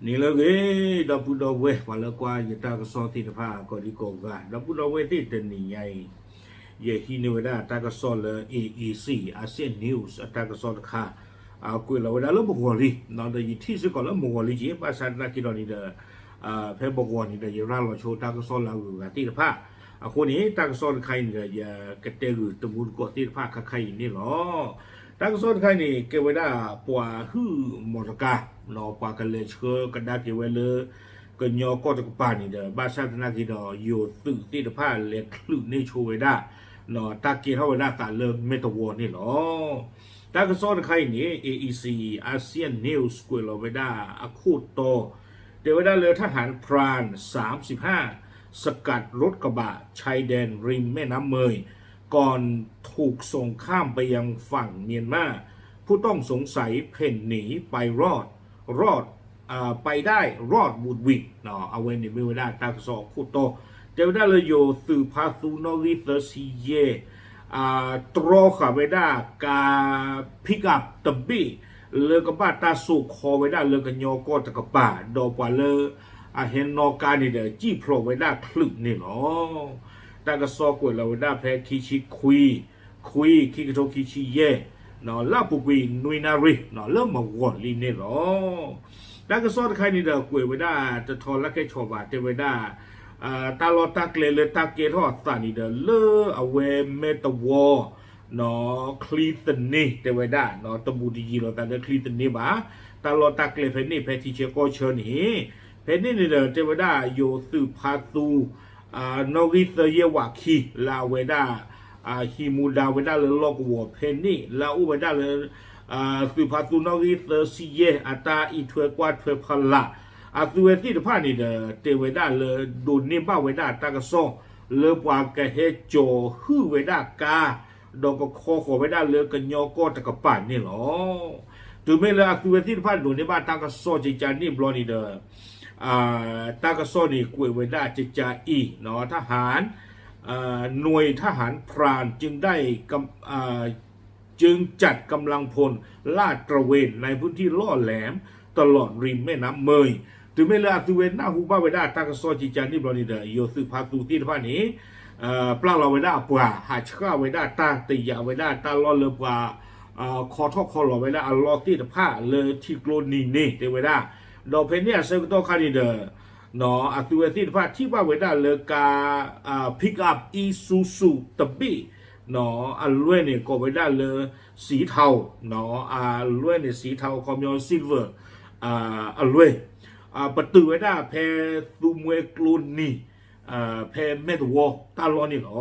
နံၤလၢအဂ့ၤ ဒီပုၢ်ဒီဝဲၢ် ပှၤလၢကွၢ်ယတၢ်ကစီၣ်သ့ၣ်တဖၣ် ကိးဒံကိးဂၤ, ဒီပုၢ်ဒီဝဲၢ်သ့ၣ် တနံၤညါအံၤ ယဟံးန့ၢ်ဝဲဒၣ်တၢ်ကစီၣ်လၢ A E C Asian News အတၢ်ကစီၣ်တခါ ကွဲးလီၤဝဲဒၣ်လၢမုၢ်ဂီၤလံ, ဒီးယထံၣ်စ့ၢ်ကီးလၢမုၢ်ဂီၤလံက့ၤ, ဘၣ်ဆၣ်သနာ်က့ဒီးန့ၣ်ဒီး ဖဲမုၢ်ဂီၤန့ၣ်ဒီး ယရၤလီၤဆိတၢ်ကစီၣ်လၢအဂုၤအဂၤသ့ၣ်တဖၣ်, အဃိန့ၣ် တၢ်ကစီၣ်တခါအံၤန့ၣ်ဒီး ယကတဲဂုာ်တမူတကိးသ့ၣ်တဖၣ်ခါခါအံၤန့ၣ်လီၤ. တၢ်ကစီၣ်တခါအံၤန့ၣ် ကဲဝဲဒၣ်ပှၤဟုၣ်မီၢ်တကါ, ပှၤကလဲၤဆှၢကဒါက့ၤဝဲလၢ ကညီကီၢ်တကပၤန့ၣ်ဒီး ဘၣ်ဆၣ်သနာ်က့ဒီး ယိၤသုးသ့ၣ်တဖၣ်လဲၤချုးန့ၢ်ဆိဝဲဒၣ် တၢ်ကဲထီၣ်ဝဲဒၣ်သးလၢမဲၢ်တဝီန့ၣ်လီၤ. တၢ်ကစီၣ်တခါအံၤန့ၣ် A E C Asian News ကွဲးလီၤဝဲဒၣ်အခိၣ်တီ တဲဝဲဒၣ်လၢ ทหารพรานสามสิบห้า สกัดรถกระบะชายแดนริมแม่น้ำเมย ก่อนถูกส่งข้ามไปยังฝั่งเมียนมา ผู้ต้องสงสัยเพ่นหนีไปรอด รอด ไปได้รอดหวุดหวิด အဝဲန့ၣ်မ့ၢ်ဝဲဒၣ်တၢ်ကစီၣ်အခိၣ်တီ, တဲဝဲဒၣ်လၢယိၤသုးဖါသူနီၣ်ဂံၢ်သၢဆံယဲၢ် တြီဃာ်ဝဲဒၣ်ကါ pickup တဘ့ၣ် လၢကဘၣ်တၢ်စိာ်ခီဝဲဒၣ်လၢကညီကီၢ်တကပၤ, ဒီးပှၤလၢအဟဲနီၣ်ကါန့ၣ်ဒီး စံၣ်ဖျိးဝဲဒၣ်ချုးန့ၣ်လီၤ. တၢ်ကစီၣ်ကွဲးလီၤဝဲဒၣ်ဖဲခံဆံခွံ ခွံ ခံကထိခံဆံယဲၢ် လၢအပူၤကွံာ်နွံနၣ်ရံၣ် လၢမုၢ်ဂီၤလံန့ၣ်လီၤ. တၢ်ကစီၣ်တခါန့ၣ်ဒီး ကွဲးဝဲဒၣ်တထီလၢခဲဆီးဘၣ် တဲဝဲဒၣ် တၢ်လီၢ်တၢ်ကျဲလၢတၢ်ကဲထီၣ်အသးန့ၣ်ဒီး လၢအဝဲမဲၢ်တဝီ ချံသန့ တဲဝဲဒၣ် တဘူးတယံၤလိာ်သးလၢချံသန့ဘၣ်, တၢ်လီၢ်တၢ်ကျဲဖဲန့ၣ် ဖဲထံဆၢကီၢ်ဆၢန့ၣ်, ဖဲန့ၣ်န့ၣ်ဒီး တဲဝဲဒၣ်ယိၤသုးဖါသူ နီၣ်ဂံၢ်သၢယဲၢ်ဝးခံ လၢအဝဲဒၣ် ဟံးမူဒါဝဲဒၣ်လၢလီၢ်ကဝီၤဖဲန့ၣ် လၢအအိၣ်ဝဲဒၣ်လၢ သုးဖါသူနီၣ်ဂံၢ်သၢဆံယဲၢ် အတၢ်အံးထွဲကွၢ်ထွဲဖီလာ် အသုဝဲသ့ၣ်တဖၣ်န့ၣ်ဒီး တဲဝဲဒၣ်လၢဒိးန့ၢ်ဘၣ်ဝဲဒၣ်တၢ်ကစီၣ် လၢပှၤကဟဲကၠီၤဟုၣ်ဝဲဒၣ်ကါ ဒီးကခီဃီၤဝဲဒၣ်လၢကညီကီၢ်တကပၤန့ၣ်လီၤ. တုၤမ့ၢ်လၢအသုဝဲသ့ၣ်တဖၣ်ဒိးန့ၢ်ဘၣ်တၢ်ကစီၣ်ကကါန့ၣ်ဘျီန့ၣ်ဒီး တၢ်ကစီၣ်န့ၣ်ကွဲးဝဲဒၣ်ကကါအံၤ ทหาร หน่วยทหารพรานจึงได้กำ อ่า จึงจัดกำลังพลลาดตระเวนในพื้นที่ล่อแหลมตลอดริมแม่น้ำเมย တုၤမ့ၢ်လၢအသုဝဲနၢ်ဟူဘၣ်ဝဲဒၣ်တၢ်ကစီၣ်ကကါန့ၣ်ဘျီန့ၣ်ဒီး ယိၤသုးဖါသူသ့ၣ်တဖၣ်န့ၣ် ပျၢ်လီၤဝဲဒၣ်အပှၤ ဟးဆှၣ်ဝဲဒၣ်တၢ်တယာ်ဝဲဒၣ်တၢ်လီၢ်လၢပှၤ ခီထီၣ်ခီလီၤဝဲဒၣ်အလီၢ်သ့ၣ်တဖၣ်လၢထံကျိနံၤန့ၣ် တဲဝဲဒၣ်, ဒီးဖဲန့ၣ်အဆၢကတီၢ်ခါန့ၣ်ဒီး အသုဝဲသ့ၣ်တဖၣ်ထံၣ်ဘၣ်ဝဲဒၣ်လၢကါ pickup Isuzu တဘ့ၣ် အလွဲၢ်န့ၣ်ကိးဝဲဒၣ်လၢ စံးထီ အလွဲၢ်န့ၣ် စံးထီ ခီပညီ silver အလွဲၢ် ပတုာ်ဝဲဒၣ်ဖဲသူမွဲကျိနံၤ ဖဲမဲၢ်တဝီတၢ်လီၢ်န့ၣ်လီၤ.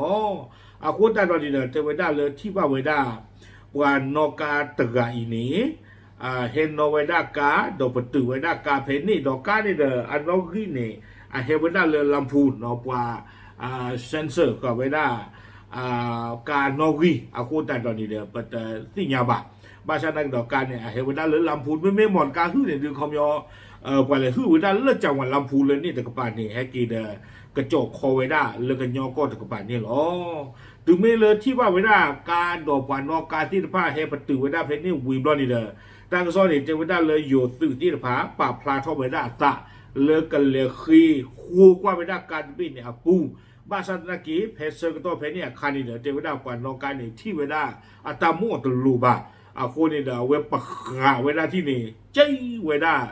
အဃိသတးဒီးန့ၣ်ဒီး တဲဝဲဒၣ်လၢထံၣ်ဘၣ်ဝဲဒၣ် ပှၤနီၣ်ကါတဂၤအံၤန့ၣ် ဟဲနီၣ်ဝဲဒၣ်ကါ ဒီးပတုာ်ဝဲဒၣ်ကါဖဲန့ၣ် ဒီးကါန့ၣ်ဒီး အနီၣ်ဂံၢ်န့ၣ် အဟဲဝဲဒၣ်လၢလါဖူ ပှၤ sensor ဃာ်ဝဲဒၣ် ကါနီၣ်ဂံၢ် အဃိသတးဒီးန့ၣ်ဒီး ပတသ့ၣ်ညါဘၣ်. ဘၣ်ဆၣ်သနာ်က့ဒီးကါန့ၣ် အဟဲဝဲဒၣ်လၢလါဖူ မ့မ့ၢ်မီၢ်တကါဟုၣ်န့ၣ်ဒုးခီပညီ ပှၤလဲၤဟုၣ်ဝဲဒၣ်လၢကၠၤဝၤလါဖူလၢန့ၣ်တကပၤန့ၣ် ဟဲက့ၤဒီး ကကၠီၣ်ခီဝဲဒၣ်လၢကညီကီၢ်တကပၤန့ၣ်လီၤ. တုၤမ့ၢ်လၢထံၣ်ဘၣ်ဝဲဒၣ်ကါဒီးပှၤနီၣ်ကါသ့ၣ်တဖၣ်ဟဲပတုာ်ဝဲဒၣ်ဖဲန့ၣ်ဝံၤဘျီန့ၣ်ဒီး တၢ်ကစီၣ်န့ၣ် တဲဝဲဒၣ်လၢယိၤသုးသ့ၣ်တဖၣ် ပာ်ဖျါထီၣ်ဝဲဒၣ်အသး လၢကလဲၤဃ့ဃိကွၢ်ဝဲဒၣ်ကါတဘ့ၣ်န့ၣ်အပူၤ ဘၣ်ဆၣ်သနာ်က့ ဖဲဆၢကတီၢ်ဖဲန့ၣ်အခါန့ၣ်ဒီး တဲဝဲဒၣ်ပှၤနီၣ်ကါန့ၣ် ထံၣ်ဝဲဒၣ်အတၢ်မိၣ်အတလိၤဘၣ်. အဃိန့ၣ်ဒီး အဝဲပဃာ်ဝဲဒၣ်ထံၣ်န့ၣ် ကၠံဝဲဒၣ်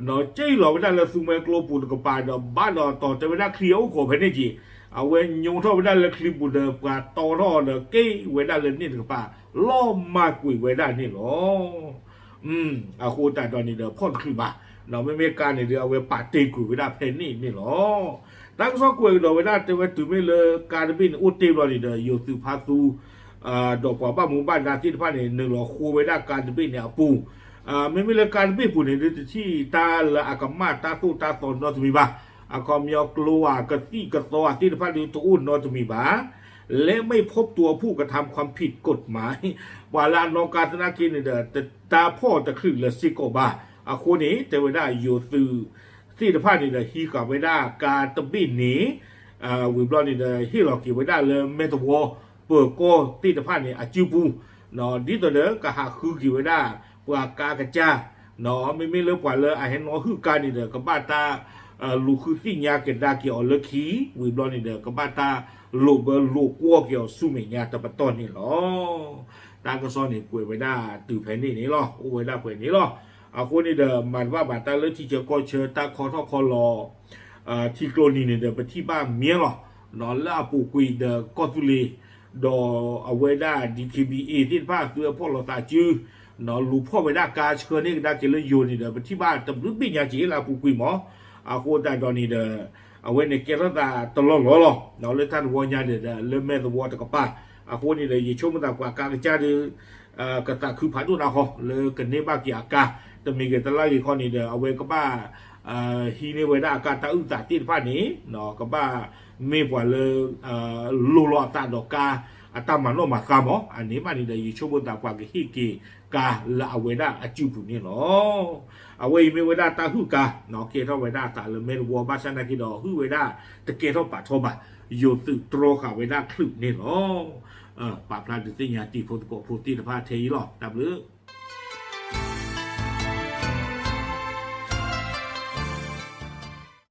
ကၠံလီၤဝဲဒၣ်လၢသူမွဲကျိပူၤတကပၤဒီး ဘၣ်ဒီးတီၤတဲဝဲဒၣ်ချံအအိၣ်ခိးဖဲန့ၣ်က့ၤ အဝဲညိထီၣ်ဝဲဒၣ်လၢချံပူၤဒီး ပှၤတီထီၣ်ဒီးက့ၤဝဲဒၣ်လၢန့ၣ်တကပၤ လီၤမၢ်ကွံာ်ဝဲဒၣ်န့ၣ်လီၤ. အဃိသတးဒီးန့ၣ်ဒီး ဖီၣ်တချုးဘၣ်, မ့မ့ၢ်ကါန့ၣ်ဒီး အဝဲပာ်တ့ၢ်ကွံာ်ဝဲဒၣ်ဖဲန့ၣ်န့ၣ်လီၤ. တၢ်ကစီၣ်ကွဲးကဒီးဝဲဒၣ် တဲဝဲတုၤမ့ၢ်လၢကါတဘ့ၣ်န့ၣ်အိၣ်တ့ၢ်ဘျီန့ၣ်ဒီး ယိၤသုးဖါသူ ဒီးပှၤဘၣ်မူဘၣ်ဒါသ့ၣ်တဖၣ်န့ၣ် နုာ်လီၤဃိဝဲဒၣ်ကါတဘ့ၣ်န့ၣ်အပူၤ, မ့မ့ၢ်လၢကါတဘ့ၣ်ပူၤန့ၣ် ဒုးတထံၣ်တၢ်လၢအကမၣ်တၢ်သိၣ်တၢ်သီနီတမံၤဘၣ်. အခီပညီကျိဧါ ကသံၣ်ကသီဧါသ့ၣ်တဖၣ်ဒုးတအိၣ်နီတမံၤဘၣ်. และไม่พบตัวผู้กระทำความผิดกฎหมาย ပှၤလၢအနီၣ်ကါသနာ်က့န့ၣ်ဒီး တၢ်ဖီၣ်တချုးလၢၤစ့ၢ်ကီးဘၣ်. အဃိန့ၣ် တဲဝဲဒၣ်ယိၤသုးသ့ၣ်တဖၣ်န့ၣ်ဒီး ဟံးဃာ်ဝဲဒၣ်ကါတဘ့ၣ်န့ၣ် ဝံၤဘျီန့ၣ်ဒီး ဟ့ၣ်လီၤက့ၤဝဲဒၣ်လၢမဲၢ်တဝီ ပၢၤကီၢ်သ့ၣ်တဖၣ်န့ၣ် အစုပူၤ ဒ်သိးဒီးကဟးဃုက့ၤဝဲဒၣ် ပှၤကါကစၢ် မ့မ့ၢ်လၢပှၤလၢအဟဲနီၣ်ဟုၣ်ကါန့ၣ်ဒီး ကဘၣ်တၢ်လူၤဃုသ့ၣ်ညါကဒါက့ၤအီၤလၢခံ, ဝံၤဘျီန့ၣ်ဒီး ကဘၣ်တၢ်လိာ်ဘၢလိာ်ကွီၢ်က့ၤအီၤဆူမဲာ်ညါတပတီၢ်န့ၣ်လီၤ. တၢ်ကစီၣ်န့ၣ် ကွဲးဝဲဒၣ်တုၤဖဲန့ၣ်န့ၣ်လီၤ, အိၣ်ဝဲဒၣ်ဖဲန့ၣ်လီၤ. အဃိန့ၣ်ဒီး မၤတဘၣ်ဘၣ်တၢ်လၢထံဆၢကီၢ်ဆၢတၢ်ခီထီၣ်ခီလီၤ ထံကျိနံၤန့ၣ်ဒီး ပထံၣ်ဘၣ်မ့ၢ်လီၤ. လၢအပူၤကွံာ်ဒီးကီၢ်သူလ့ၤ ဒီးအဝဲဒၣ် DKBA သ့ၣ်တဖၣ် သုးအဖီၣ်လိာ်သးစု လူၤဖီၣ်ဝဲဒၣ်ကါဆှၢန့ၢ်ကဒါက့ၤလၢယိၤန့ၣ်ဒီး ပထံၣ်ဘၣ်တဘျုးဘ့ၣ်ညါက့ၤလၢအပူၤကွံာ်မး. အဃိသတးဒီးန့ၣ်ဒီး အဝဲန့ၣ်ကဲထီၣ်သးတလီၢ်လီၢ်လီၤ. လၢတၢ်တဝီညါဒီး လၢမဲာ်သဝီတကပၤ အဃိန့ၣ်ဒီး ယဆိကမိၣ်သးပှၤကါကစၢ်ဒီး ကသးခုဖးဒိၣ်နၤဃီ လၢကန့ၢ်ဘၣ်က့ၤအကါ, တမ့ၢ်က့ၤတလၢဂ့ၤခီန့ၣ်ဒီး အဝဲကဘၣ် ဟံးန့ၢ်ဝဲဒၣ်အကါတၢ်အုၣ်သးသ့ၣ်တဖၣ်န့ၣ် ကဘၣ်မ့ၢ်ပှၤလၢ လိၤလီၤအသးဒီးကါ အတၢ်မၤနီၣ်မၤဃါမး. အန့ၣ်ဘၣ်န့ၣ်ဒီး ယဆိကမိၣ်သးပှၤကဟ့ၣ်က့ၤကါလၢအဝဲဒၣ်အစုပူၤန့ၣ်လီၤ. အဝဲအံၤမ့ၢ်ဝဲဒၣ်တၢ်ဟုၣ်ကါ ကဲထီၣ်ဝဲဒၣ်အသးလၢမဲာ်သဝီ ဘၣ်ဆၣ်နာ်က့ဒီး ဟုၣ်ဝဲဒၣ်တကဲထီၣ်ပာ်ထီၣ်ဘၣ်, ယိၤသုးတြီဃာ်ဝဲဒၣ်ချုးန့ၣ်လီၤ. ပာ်ဖျါဒုးသ့ၣ်ညါတံၤဖိသကိးဖိသ့ၣ်တဖၣ်ထဲအံၤလီၤ. တၢ်ဘျုး